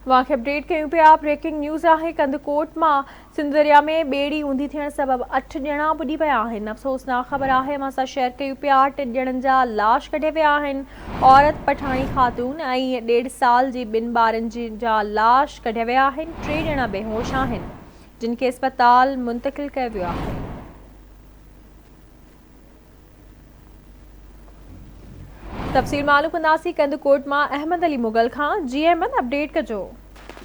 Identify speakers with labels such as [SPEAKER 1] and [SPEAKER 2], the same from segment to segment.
[SPEAKER 1] اوهان کي اپڊيٽ ڪيون پيا بريڪنگ نيوز آهي ڪنڌڪوٽ مان سنڌ دريا ۾ ٻيڙي اونڌي ٿيڻ سبب اٺ ڄڻا ٻڏي ويا آهن افسوسناڪ خبر آهي اوهان سان شيئر ڪيون پيا ٽن ڄڻن جا لاش ڪڍيا ويا آهن عورت پٺاڻي خاتون ۽ ڏيڍ سال جي ٻن ٻارن جي جا لاش ڪڍيا ويا آهن ٽي ڄڻا بيهوش آهن جن کي اسپتال منتقل ڪيو ويو آهي. تفصيل معلوم ڪنداسين ڪنڌڪوٽ مان احمد علي مغل کان جي احمد اپڊيٽ ڪجو.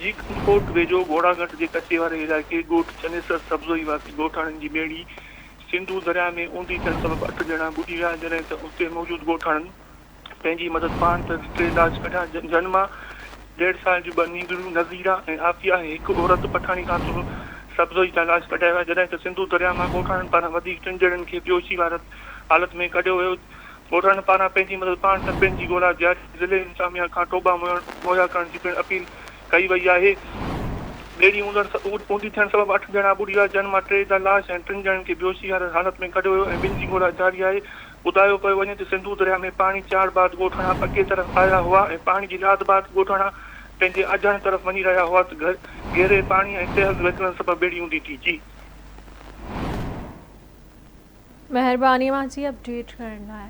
[SPEAKER 2] جي ڪنڌڪوٽ ويجهو گهوڙاگهٽ جي ڪچي واري علائقي ڳوٺ چنيسر سبزوئي واسي ڳوٺاڻن جي ٻيڙي سنڌو درياء ۾ اونڌي ٿيڻ سبب اٺ ڄڻا ٻڏي ويا جڏهن ته اتي موجود ڳوٺاڻن پنهنجي مدد پاڻ ته ٽي لاش ڪڍيا جن مان ڏيڍ سال جون ٻه نينگريون نظيره ۽ عافيه ۽ هڪ عورت پٺاڻي خاتون سبزوئي جا لاش ڪڍيا ويا جڏهن ته سنڌو درياء مان ڳوٺاڻن پاران وڌيڪ ٽن ڄڻن کي بيهوشي واري حالت ۾ ڪڍيو ويو ڳوٺاڻن پاران پنهنجي مدد پاڻ ته ٻين جي ڳولا جاري ضلعي انتظاميا کان ٽوٻا مهيا ڪرڻ جي پڻ اپيل ڪئي وئي آهي ٻيڙي اونڌي ٿيڻ سبب اٺ ڄڻا ٻڏي ويا جن مان ٽي جا لاش ۽ ٽن ڄڻن کي بيهوشي واري حالت ۾ ڪڍيو ويو ۽ ٻن جي ڳولا جاري آهي ٻڌايو پيو وڃي ته سنڌو درياء ۾ پاڻي چاڙهه بعد ڳوٺاڻا پڪي طرف آيا هئا ۽ پاڻي جي لاٿ بعد ڳوٺاڻا پنهنجي اجهڻ طرف وڃي رهيا هئا ته گهري پاڻي ۽ تيز وهڪرن سبب ٻيڙي اونڌي ٿي. جي.
[SPEAKER 1] مهرباني اوهان جي اپڊيٽ ڪرڻ لاء.